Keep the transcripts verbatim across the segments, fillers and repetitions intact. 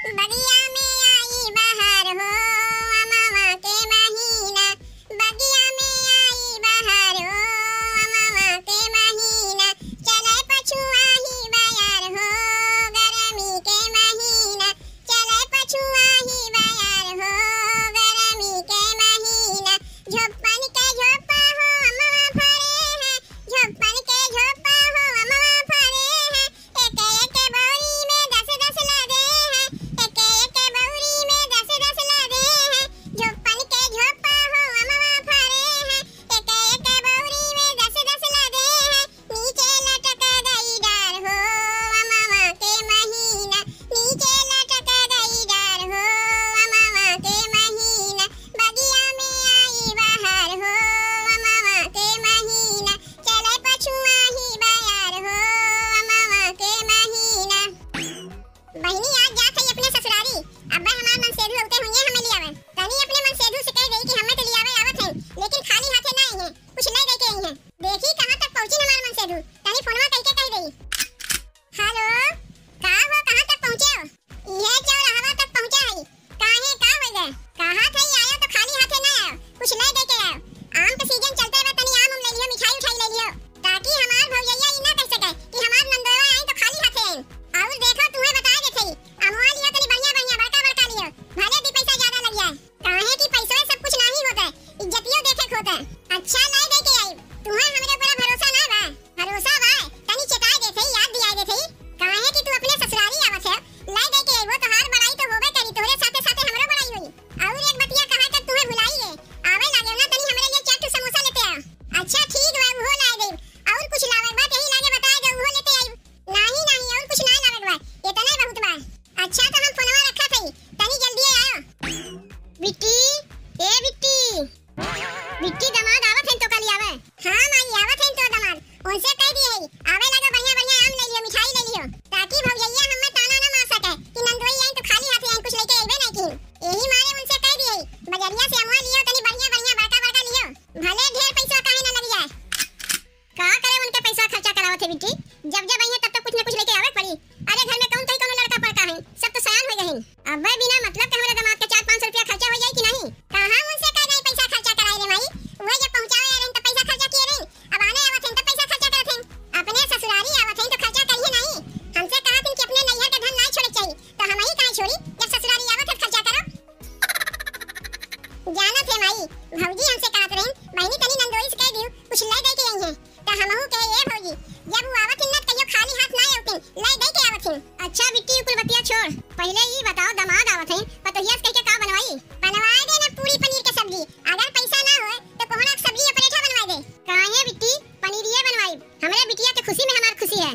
बगिया में आई बहार हो, अमवा के महीना। बगिया में आई बहार हो, अमवा के महीना। चले पछुआ ही बयार हो, गरमी के महीना। चले पछुआ ही बयार हो, गरमी के महीना। झोपन के झोपा हो, अमवा फरे हैं। झोपन के झोपा हो, अमवा फरे हैं। एक एक बोरी में दस दस लदे हैं, एक एक बोरी में दस दस लदे हैं। झोपन के झोपा हो अमवा फरे हैं, एक एक बोरी में दस दस लदे हैं। नीचे लटक गई डार हो अमवा के महीना, नीचे लटक गई डार हो अमवा के महीना। बगिया में आई बहार हो अमवा के महीना, चले पछुआ ही बयार हो अमवा के महीना। बहिनी, आज जात हई अपने ससुरारी, अब्बे हमार मनसेधू अउते हुइहें, हमें लियावे। तनी अपने मनसेधू से कह देई कि हमें तो लियावे आवत हैं, लेकिन खाली हाथे ना आई हैं, कुछ ले दे के आई हैं। देखी कहाँ तक पहुँची हमार मनसेधू, तनी फोनवा कइके कह देई। हेलो, का हो, कहाँ तक पहुँचे हो? इहे चौराहवा तक पहुँचा हई। काहे, का हो गए? कहा थे आयो तो खाली हाथे ना आयो, कुछ ले दे के आयो। आम के सीजन चलते बा, तनी आम उम ले लियो, मिठाई उठाई ले लियो, ताकि हमार भौजैया ई ना कह सके कि हमार नंदोया आई तो खाली हाथे आई। और देखो, तुम्हें बता देत हई, अमवा लियो तनी बढ़िया बढ़िया, बड़का बड़का लियो, भले दी पैसा ज्यादा लग जाए। काहे कि पैसवे सब कुछ नाही होत है, इज्जतियो देखे के होत है। अच्छा, लाई दे के आई। तुम्हें हमरे ऊपर भरोसा ना बा? भरोसा बा, तनी चेताए देत हई, याद दियाए देत हई। काहे कि तू अपने ससुरारी आवत है, लाई दे के आई, वो तोहार बड़ाई तो होबे करी, तोहरे साथे साथे हमरो बड़ाई होई। और एक बतिया कहा के तुम्हें भुलाई गए, आवे लागे ना, तनी हमरे लिए चार ठो समोसा लेते आ। अच्छा ठीक बा, उहो लाई देब। और कुछ लावे के बा, यही लागे बताए दे, उहो लेते आई। नाही, नाही, और कुछ ना लावे के बा, इतने बहुत बा। अच्छा, तो हम फोनवा रखा थई, तनी जल्दी आयो। बिट्टी, ए बिट्टी। बिट्टी, दामाद आवत हैं तो कल आवे। हाँ माई, आवत हैं तो दामाद, उनसे कह दिए है, आवे लगा बढ़िया बढ़िया आम ले लियो, मिठाई ले लियो, ताकि भौजैया हमें ताना ना मार सके कि नंदोई आई तो खाली हाथे आई, कुछ लेके अइबे नहीं की। यही मारे उनसे कह दिए है, बजरिया से अमवा लियो, तनी बढ़िया बढ़िया बड़का बड़का लियो, भले ढेर पैसा काहे ना लग जाए। का करे उनके पैसा खर्चा करावत है बिट्टी, जब जब आई है तब तब कुछ न कुछ लेके आवे के पड़ी। अरे घर में कौन तई कौनो लड़का पड़का है, सब तो सयान हो गए हैं। अबे बिना मतलब के हमरे दामाद के चार पाँच सौ रुपया खर्चा हो जाई कि नहीं? कहाँ उनसे कह गई पैसा खर्चा कराए रे माई, वह जब पहुँचावे आ रहे तो पैसा खर्चा किए रहे, अब आने आवत हैं तो पैसा खर्चा करत हैं। अपने ससुरारी आवत हैं तो खर्चा करिए नहीं, हमसे कहा थी कि अपने नैहर का धन नहीं छोड़े चाहिए, तो हम ही कहाँ छोड़ी, जब ससुरारी आवत है तो खर्चा करो। जानत है माई, भौजी हमसे कहत रहिन, "बहिनी तनी नंदोई से कह दियो, कुछ ले दे के आई हैं।" त हमहू कहे, "ए भौजी, जब वो आवत हिन न, त कहियो खाली हाथ ना आवतिन, ले दे के आवत हिन।" अच्छा बिट्टी, कुल बतिया छोड़, पहिले ई बताओ, दामाद आवत हैं, पतोहिया से कह के का बनवाई? बनवाए दे ना पूरी पनीर के सब्जी, अगर पैसा ना होए तो कोहड़ा के सब्जी या परेठा बनवाए दे। काहे बिट्टी, पनीरिये बनवाई, हमरे बिटिया के खुशी में हमार खुशी है।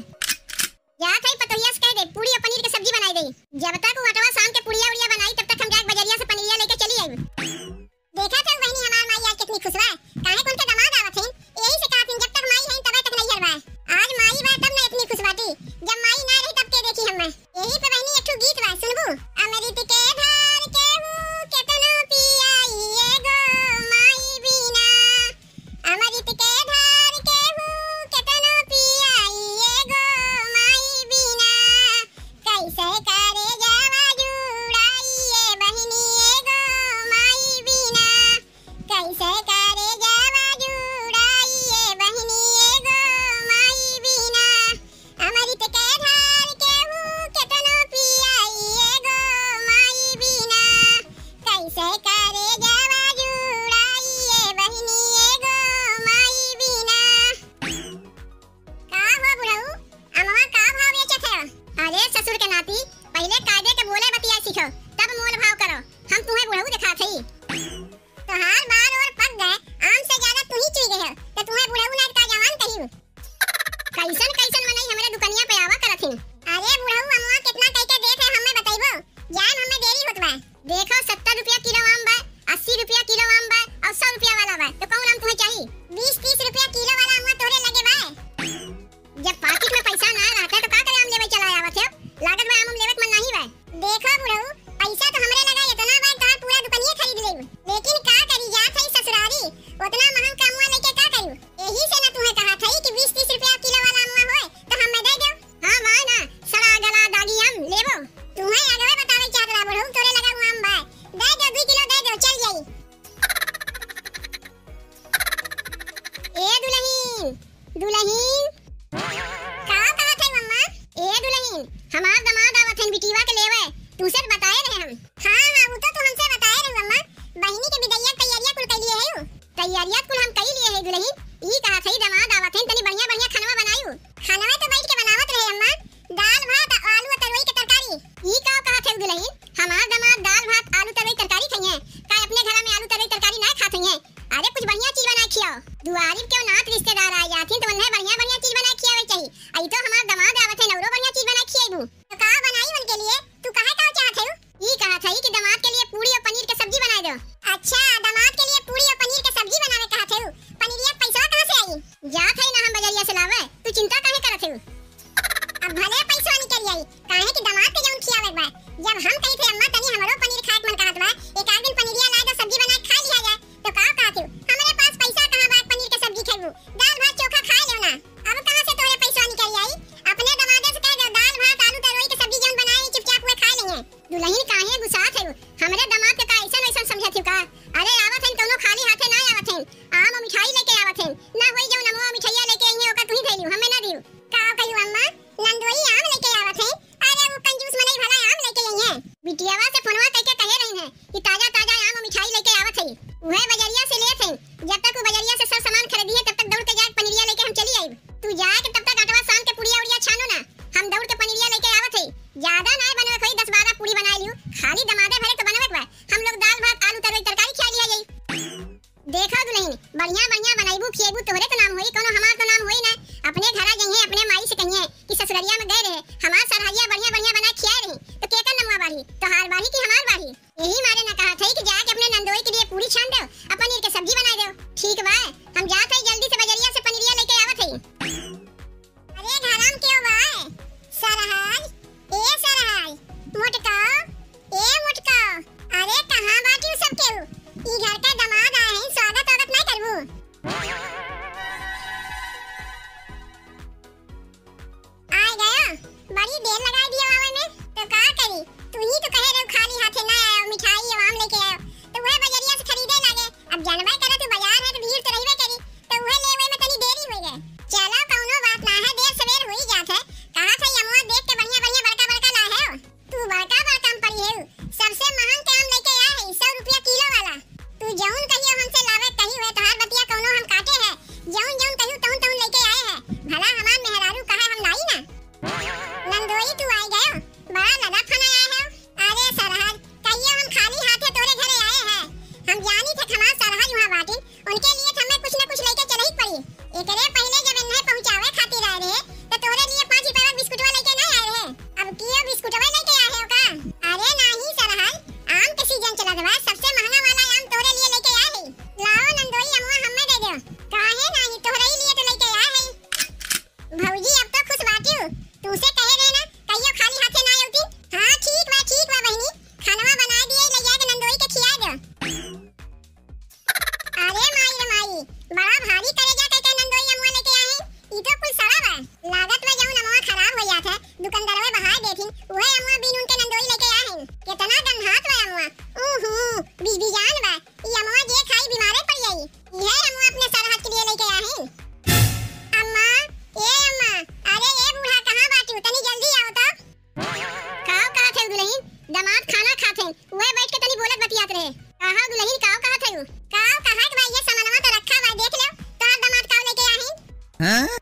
जात हई पतोहिया से कह दे, पूरी और पनीर के सब्जी बनाई दे। जब तक वो अटवा सान के पुड़िया उड़िया बनाई, तब तक हम जाके बजरिया से पनीरिया लेके चली आई। देखा था बहिनी हमार माई आज कितनी खुश बा, काहे कौन के दामाद आवत हैं, यही से कहत हैं जब तक माई हैं तबे तक नैहर बा। आज माई बा तब ना इतनी खुश बाटी, जब माई ना रही तब के देखी हमें। यही पे बहिनी एक ठो गीत बा, सुनबू? अमृत के धार केहू केतनो पियाई, एगो माई बिना। अमृत के धार केहू केतनो पियाई, एगो माई बिना। कैसे करेजवा जुड़ाई ए बहिनी, एगो माई बिना। कैसे करेजवा जुड़ाई ए बहिनी, एगो माई बिना। अमृत के धार केहू केतनो पियाई, एगो माई बिना। कैसे करेजवा जुड़ाई ए बहिनी, एगो माई बिना। का हो बुढ़ऊ, अमवा का भाव बेचत है? अरे ससुर के नाती, पहिले कायदे के बोले बतिया सीखो, तब मोल भाव करो। हम तुम्हें बुढ़ऊ दिखात हई। तोहार बार ओर पक गए, आम से ज्यादा तू ही चुई गए हो, तो तुम्हें बुढ़ऊ ना का जवान कही। कैसन कैसन मनई हमरे दुकनिया पे आवा करत हिन। अरे बुढ़ऊ, अमवा कितना कह के देत है, हमें बतइबो? जाए में हमें देरी होत बा। देखो, सत्तर रुपया किलो आम बा, अस्सी रुपया किलो आम बा, और सौ रुपया वाला बा, तो कौन आम तुम्हें चाहिए? बीस तीस रुपया किलो वाला अमवा तोहरे लगे बा। जब पाकिट में पैसा ना रहत है, तो का करे आम लेवे चला आवत है? लागत बा आम लेवे हमार दमाद आवत हइन बिटियवा के लेवे, तुसे त बताए रहे हम। हाँ, हाँ, उ तो तू हमसे बताए रहू अम्मा। बहिनी के बिदइया के तैयारिया कुल कइ लिए हउ? तैयारिया कुल हम कइ लिए हई दुलहिन। ई कहत हई दमाद आवत हइन, तनी बढ़िया बढ़िया खनवा बनायू। खनवा तो बैठ के बनावत रहे अम्मा, दाल भात, आलू और तरोई के तरकारी। ई का कहत हउ दुलहिन, हमार दमाद दाल भात आलू तरोई तरकारी खइहें? का अपने घरा में आलू तरोई तरकारी नाहीं खात हइहें? अरे कुछ बढ़िया चीज बनाए खियाओ। दुआरी पे केहू नात रिश्तेदार आ जाथिन तो उन्हें बढ़िया बढ़िया चीज बनाए खियावे चाही। अई तो हमार दमाद आवत हइन, औरो बढ़िया चीज बनाए खियाइबू। तो का बनाई उनके लिए? तू काहे का चाहत हउ? ई कहत हई कि दमाद के लिए पूड़ी और पनीर के सब्जी बनाए दो। अच्छा, दमाद के लिए पूड़ी और पनीर के सब्जी बनावे कहत हउ? पनीरिया के पैसवा कहाँ से आई? जात हई ना हम बजरिया से लावे, तू चिंता काहे करत हउ? अब भले पैसवा निकल आई, काहे कि दमाद के जौन खियावे के बा। जब हम कही थे अम्मा तनी हमरो पनीर खाए के मन कहत बा, एक आध दिन पनीरिया लाए दो, सब्जी बनाए के खा लिया जाए, तो का कहत हउ? हमरे पास पैसा कहाँ बा पनीर के सब्जी खइबू? दाल भात चोखा खाए लेव ना। अब कहाँ से तोरे पैसवा निकल आई? अपने दमादे से कह दो, दाल भात आलू तरोई के सब्जी जौन बनाए हई चुपचाप उहे खाए लेइहें। दुलहिन काहे गुस्सात हउ? हमरे दमाद के का अइसन वइसन समझत हउ का? अरे आवत हइन कउनो खाली हाथे नाहीं आवत हइन, आम और मिठाई लेके आवत हइन। ना होई जौन अमवा मिठाइया लेके अइहें ओका तुहीं धइ लियो, हमें ना दियो। का कहियो अम्मा, नंदोई आम लेके आवत हइन? अरे उ कंजूस मनई भला आम लेके अइहें? बिटियवा से फोनवा कइके कहे रहिन है कि ताजा ताजा आम और मिठाई लेके आवत हई, उहे बजरिया से लेत हई। जब तक उ बजरिया से सब सामान खरीदिहें तब तक दौड़ के जाके पनीरिया लेके हम चली आइब। तू जाके तब तक आटवा सान के पुड़िया उड़िया छानो ना, हम दौड़ के पनीरिया लेके आवत हई। ज्यादा नाय बनवे के होई, दस बारह पूड़ी बनाए लियो, खाली दमादे भरे तो बनवे के बा। हम लोग दाल भात आलू तरोई तरकारी खिया लिया जाई। देखो दुलहिन, बढ़िया बढ़िया बनइबू खियइबू, तोहरे तो नाम होई, कउनो हमार तो नाम होई ना। अपने घरा जइहें, अपने माई से कहिहें कि ससुररिया में गए रहे, हमार सरहजिया बढ़िया बढ़िया बनाए खियाए रही, तो केकर नमवा बाढ़ी, तोहार बाढ़ी कि हमार बाढ़ी? यही मारे ना कहत हई कि जाके अपने नंदोई के लिए पूड़ी छान देव, आ पनीर के सब्जी बनाए देव। ठीक बा, हम जात हई जल्दी से बजरिया से पनीरिया लेके आवत हई। अरे घरम केहू बा? सरहज, ए सरहज, मोटका, ए मोटका, अरे कहाँ बाटिउ सब केहू? ई घर का दमाद आए हैं, स्वागत वागत नाहीं करबू? आए गया, बड़ी देर लगाई दिया आवे में, तो का करी? तू ही तो कहे रहो खाली हाथे ना आयो, मिठाई और आम लेके आयो, तो वह बजरिया से खरीदे लागे। अब जानबे करे तू बाजार है तो भीड़ तो रहबे करी, तो वह लेवे में तनी देरी हो गए। चलो कउनो बात ना है, देर सवेर हो ही जात है। कहा था अमुआ देख के बढ़िया बढ़िया बड़का बड़का ला है। तू बड़का बड़का में पड़ी है, सबसे महंग के आम लेके आए है, सौ रुपया किलो वाला। तू जौन कहियो हमसे लावे कही हुए, तोहार बतिया कउनो हम काटे है, जौन जौन कहियो तौन तौन लेके आए है। भला हमार मेहरारू कहे हम लाई ना। नंदोई तू आई गयो, बड़ा लदा फना आए हो। अरे सरहज, कहियो हम खाली हाथे तोरे घरे आए हैं। हम जानी थे हमार सरहज वहाँ बाटिन, उनके लिए तो हमें कुछ न कुछ लेके चले ही पड़ी। एकरे पहले जब इन्हें पहुँचावे खातिर आए रहे, तो तोरे लिए पाँच रुपया का बिस्कुटवा लेके नहीं आए रहे। अब कियो बिस्कुटवा लेके आए हो का? अरे नाही सरहज, आम के सीजन चलत बा, सबसे महंगा वाला आम तोरे लिए लेके आए है। लाओ नंदोई अमुआ हमें दे दो। काहे नाही, तोरे ही लिए तो लेके आए है। भौजी, अब तो खुश बाटिउ, तुमसे कहे रहे ना, कहियो खाली हाथे ना अउती। हाँ, ठीक बा, ठीक बा बहिनी, खानवा बनाए दिए, ले जाके नंदोई के खिया दो। अरे माई रे माई, बड़ा भारी करेजा कह के नंदोई अमुआ लेके आए हैं। ई तो कुल सड़ा बा। लागत बा जौन अमुआ खराब हो जात है, दुकानदारवे बहाय देथिन, उहे अमुआ बीन उनके नंदोई लेके आए हैं। केतना गंधात बा अमुआ। ऊहू, बिजबिजान बा। ई अमुआ जे खाई बीमारे पड़ जाई। इहे अमुआ अपने सरहज के लिए लेके आए हैं। अम्मा, ए अम्मा, अरे ए बूढ़ा, कहाँ बाटिउ? तनी जल्दी आओ तो। काव कहत है दुलहिन? दमाद खाना खात हैं, उहे बैठ के तनी बोलत बतियात रहे। कहा दुलहिन, काव कहत है? काव कहा के बा, ये सामानवा तो रखा बा, देख लो, तोहार दमाद काव लेके आए हैं। हाँ?